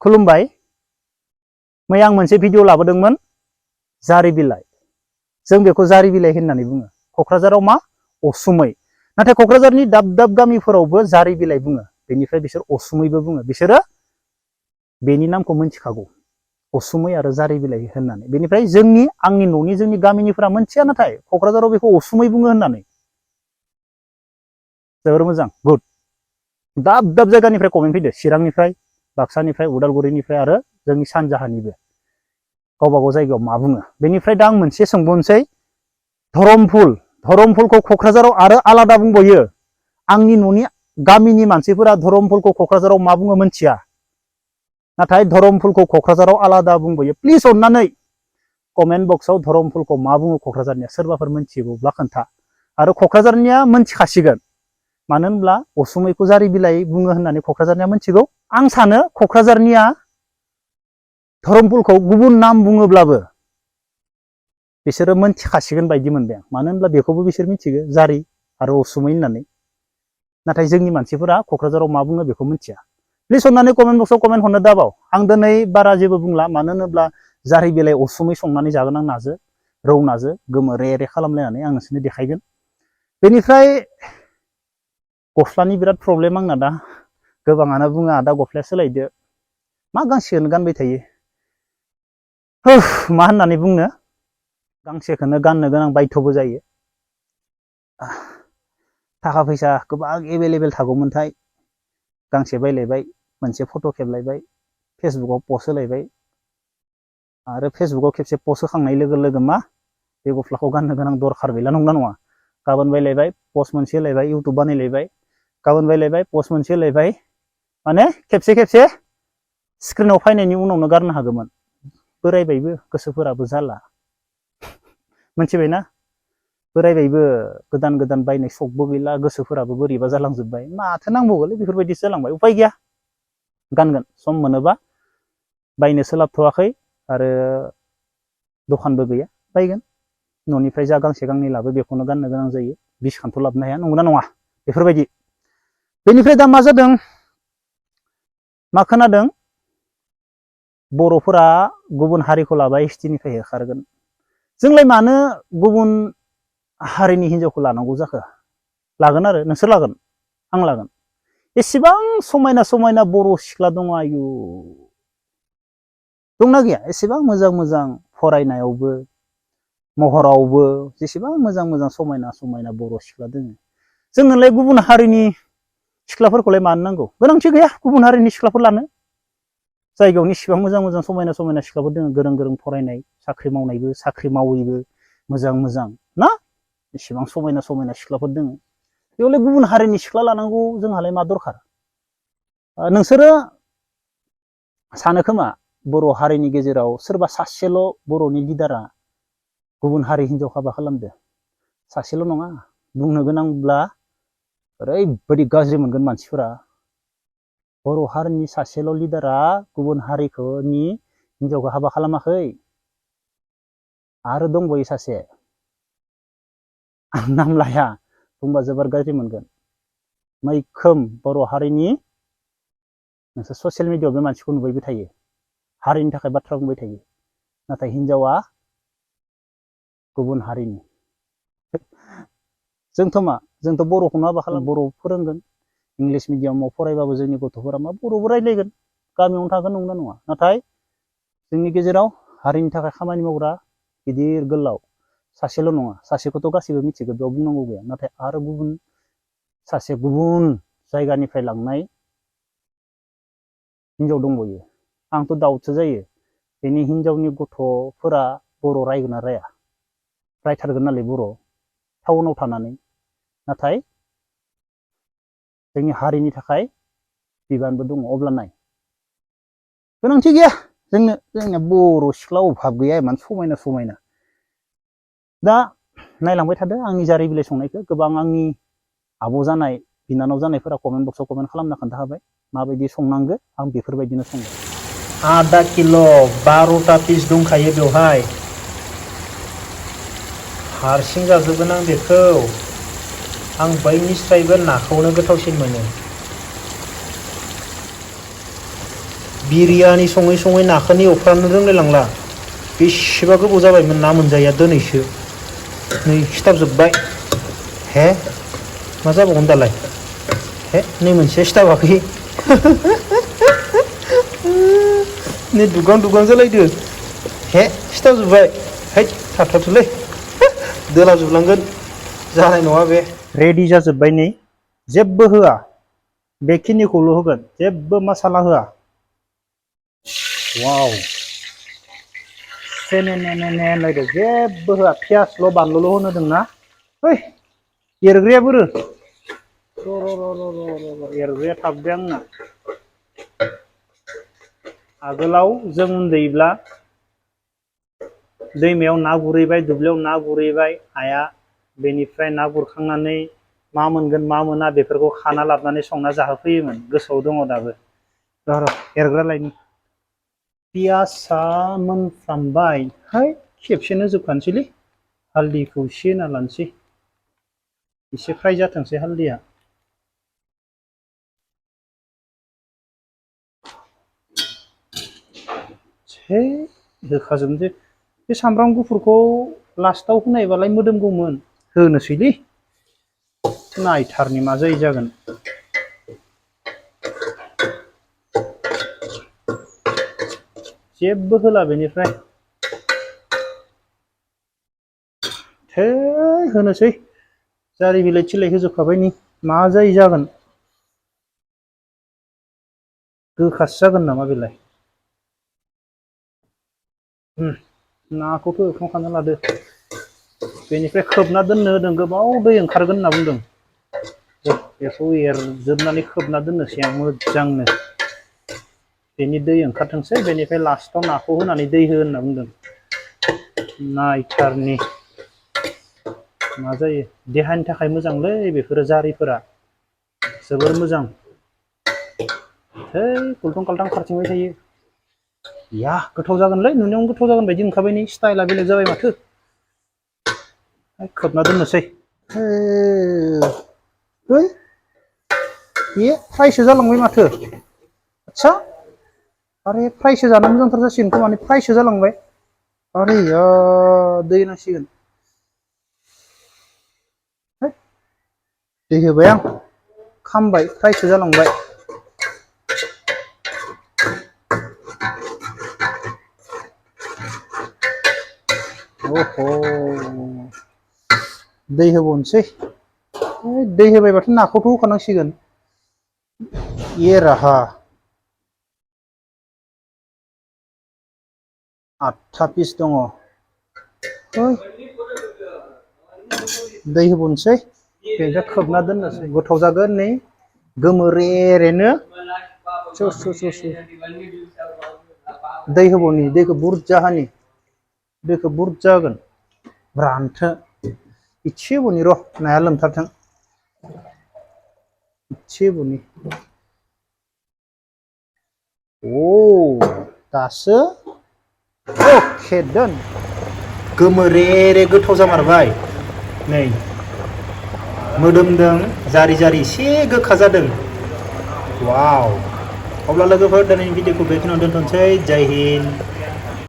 खुलुमबाय मैया आं मोनसे भिडिअ लाबोदोंमोन जारि बिलाइ जों बेखौ जारि बिलाइ होननानै बुङो कक्राझाराव मा असुमै नाथाय कक्राझारनि दाब दाब गामिफोरावबो जारि बिलाइ बुङो बेनिफ्राय बिसोर असुमैबो बुङो बिसोरो बेनि नामखौ मिथिखागौ असुमै आरो जारि बिलाइ होननानै बेनिफ्राय आंनि न'नि जोंनि गामिनिफोरा मोनथिया नाथाय कक्राझाराव बेखौ असुमै बुङो होननानै जोबोर मोजां गुड दाब दाब जायगानिफ्राय कमेन्ट फैदो चिरांनिफ्राय बाक्सानिफ्राय उदालगुरिनिफ्राय आरो जोंनि सानजाहानिबो गावबा गाव जायगायाव मा बुङो बेनिफ्राय दा आं मोनसे सोंबावनोसै धरमफुलखौ कक्राझाराव आरो आलादा बुंबावयो आंनि न'नि गामिनि मानसिफोरा धरमफुलखौ कक्राझाराव मा बुङो मोनथिया नाथाय धरमफुलखौ कक्राझाराव आलादा बुंबावयो प्लिज अननानै कमेन्ट बक्सआव धरमफुलखौ मा बुङो कक्राझारनिया सोरबाफोर मोनथिगौब्ला खोन्था आरो कक्राझारनिया मोनथिखासिगोन मानो होनब्ला असुमैखौ जारि बिलाइ बुङो होननानै कक्राझारनिया मोनथिगौ आं सानो कक्राझारनिया धरमफुलखौ गुबुन नाम बुङोब्लाबो बिसोरो मोनथिखासिगोन बायदि मोनदों मानो होनब्ला बेखौबो बिसोर मिथिगौ जारि आरो असुमै होननानै नाथाय जोंनि मानसिफोरा कक्राझाराव मा बुङो बेखौ मिथिया प्लिज अननानै कमेन्ट बक्सआव कमेन्ट हरनो दाबाव आं दिनै बारा जेबो बुंला मानो होनोब्ला जारि बिलाइ असुमै संनानै जागोन आं नाजो रौ नाजो गोमो रे रे खालामलायनानै आं नोंसोरनो देखायगोन बेनिफ्राय गस्लानि बिराद प्रब्लेम आंना दा गोबाङानो बुङो आदा गस्लाया सोलायदो मा गांसेखौनो गानबाय थायो मा होननानै बुंनो गांसेखौनो गाननो गोनां बायध'बो जायो थाखा फैसा गोबां एभेलेबेल थागौमोनथाय गांसे बायलायबाय मोनसे फट' खेबलायबाय फेसबुकआव पस्ट होलायबाय आरो फेसबुकआव खेबसे पस्ट होखांनाय लोगो लोगो मा बे गस्लाखौ गाननो गोनां दरखार गैला नंगौना नङा गाबोन बायलायबाय पस्ट मोनसे होलायबाय इउटुब बानायलायबाय गाबोन बायलायबाय पस्ट मोनसे होलायबाय माने खेबसे स्क्रिनाव फैनायनि उनावनो गारनो हागौमोन बोरायबायबो गोसोफोराबो जाला मोनथिबायना बोरायबायबो गोदान बायनाय सकबो गैला गोसोफोराबो बोरैबा जालांजोब्बाय माथो नांबावगोलै बेफोरबायदिसो जालांबाय उपाय गैया गानगोन सम मोनोबा बायनो सोलाबथ'वाखै आरो दखानबो गैया बायगोन न'निफ्राय जा गांसे गांनै लाबो बेखौनो गाननो गोनां जायो बिसखान्थ' लाबोनो हाया नंगौना नङा बेफोरबायदि बेनिफ्राय दा मा जादों मा खोनादों बर'फोरा गुबुन हारिखौ लाबा एसटिनिफ्राय होखारगोन जोंलाय मानो गुबुन हारिनि हिनजावखौ लानांगौ जाखो लागोन आरो नोंसोर लागोन आं लागोन एसेबां समायना बर' सिख्ला दङ आयु दंना गैया एसेबां मोजां फरायनायावबो महरावबो जेसेबां मोजां समायना बर' सिख्ला दङ जोंनोलाय गुबुन हारिनि सिख्लाफोरखौलाय मानो नांगौ गोनांथि गैया गुबुन हारिनि सिख्लाफोर लानो जायगायावनो इसिबां मोजां समायना सिख्लाफोर दङ गोरों फरायनाय साख्रि मावनायबो साख्रि मावैबो मोजां ना इसिबां समायना सिख्लाफोर दङ बेयावलाय गुबुन हारिनि सिख्ला लानांगौ जोंहालाय मा दरखार नोंसोरो सानो खोमा बर' हारिनि गेजेराव सोरबा सासेल' बर'नि लिडारा गुबुन हारि हिनजाव हाबा खालामदो सासेल' नङा बुंनो गोनांब्ला ओरैबायदि गाज्रि मोनगोन मानसिफोरा बर' हारिनि सासेल' लिडारा गुबुन हारिनि हिनजावखौ हाबा खालामाखै आरो दंबावो सासे आं नाम लाया बुंबा जोबोर गाज्रि मोनगोन मैखोम बर' हारिनि नोंसोर ससियेल मिडियायाव बे मानसिखौ नुबायबो थायो हारिनि थाखाय बाथ्रा बुंबाय थायो नाथाय हिनजावा गुबुन हारिनि जोंथ' बर'खौनो हाबा खालाम बर' फोरोंगोन इंलिस मिडियामाव फरायबाबो जोंनि गथ'फोरा मा बर'बो रायज्लायगोन गामियावनो थागोन नंगौना नङा नाथाय जोंनि गेजेराव हारिनि थाखाय खामानि मावग्रा गिदिर गोलाव सासेल' नङा सासेखौथ' गासैबो मिथिगौ बेयाव बुंनांगौ गैया नाथाय आरो गुबुन जायगानिफ्राय लांनाय हिनजाव दंबावो आंथ' दाउटसो जायो बेनि हिनजावनि गथ'फोरा बर' रायगोन ना राया रायथारगोन नालाय बर' टाउनाव थानानै नाथाय जोंनि हारिनि थाखाय बिबानबो दङ अब्ला नाय गोनांथि गैया जोंनिया बर' सिख्ला अभाब गैया इमान समायना दा नायलांबाय थादो आंनि जारि बिलाइ संनायखौ गोबां आंनि आब' जानाय बिनानाव जानायफोरा कमेन्ट बक्सआव कमेन्ट खालामना खोन्थाखाबाय माबायदि संनांगौ आं बेफोरबायदिनो संगोन आधा किल' 12टा पिस दंखायो बेवहाय हारसिं जाजोबगोन आं बेखौ आं बयनिस्रायबो नाखौनो गोथावसिन मोनो बिरियानि सङै सङै नाखौनो एवफ्रामनो रोंलायलांला बेसेबा गोबाव जाबायमोन ना मोनजाया दिनैसो नै सिथाबजोब्बाय हे मा जाबावगोन दालाय हे नै मोनसे सिथाबाखै नै दुगां दुगां जालायदो हे सिथाबजोब्बाय है थाथ'थोलै दोलाजोबलांगोन जानाय नङा बे रेडि जाजोब्बाय नै जेबो होआ बेखिनिखौल' होगोन जेबो मसाला होआ वाव नायदो जेबो होआ पियासल' बानलुल' होनो होदोंना है एरग्राया बोरो एरग्राया थाबबाय आंना आगोलाव जों उन्दैब्ला दैमायाव ना गुरहैबाय दुब्लियाव ना गुरहैबाय आइया बेनिफ्राय ना गुरखांनानै मा मोनगोन मा मोना बेफोरखौ खाना लाबोनानै संना जाहोफैयोमोन गोसोआव दङ दाबो र' एरग्रा लायनि पियासा मोनफ्रामबाय है खेबसेनो जोबखानोसैलै हालदैखौ एसे होना लानोसै एसे फ्राय जाथोंसै हालदैया है होखाजोबनोसै बे सामब्राम गुफुरखौ लास्टाव होनायबालाय मोदोमगौमोन होनोसैलै नायथारनि मा जायो जागोन जेबो होला बेनिफ्राय थै होनोसै जारि बिलाइ थिलाइ होजोबखाबाय नै मा जायो जागोन गोखासो जागोन नामा बेलाय नाखौथ' एवखांखाना लादो बेनिफ्राय खोबना दोननो होदों गोबाव दै ओंखारगोन होनना बुंदों बेखौ एरजोबनानै खोबना दोननोसै आं मोजांनो बेनि दै ओंखारथोंसै बेनिफ्राय लास्टाव नाखौ होनानै दै हो होनना बुंदों नायथारनि मा जायो देहानि थाखाय मोजांलै बेफोरो जारिफोरा जोबोर मोजां है गलथं गालथां खारथिंबाय थायो या गोथाव जागोनलै नुनायावनो गोथाव जागोन बायदि ओंखारबाय नै स्टाइला बेलेग जाबाय माथो खोबना दोननोसै है बे फ्रायसो जालांबाय माथो आच्छा आरे फ्रायसो जानो मोजांथार जासिगोन खोमा फ्रायसो जालांबाय आरे दै होनांसिगोन दै होबाय आं खामबाय फ्रायसो जालांबाय ओहो दै होबावनोसै दै होबायबाथ' नाखौथ' होखानांसिगोन ये राहा 8था पिस दङ दै होबावनोसै बेनिफ्राय खोबना दोननोसै गोथाव जागोन नै गोमोरेरेनो दै होबावनि दैखौ बुरजा होनि दैखौ बुरजा होगोन रानथो इसे होबावनि र' नाया लोमथारथों इसे होबावनि दासो अके डन गोमोरेरे गोथाव जामारबाय नै मोदोमदों जारि जारि एसे गोखा जादों वाव अब्ला लोगोफोर दिनैनि भिडिअखौ बेखिनियावनो दोनथ'नोसै जय हिन्द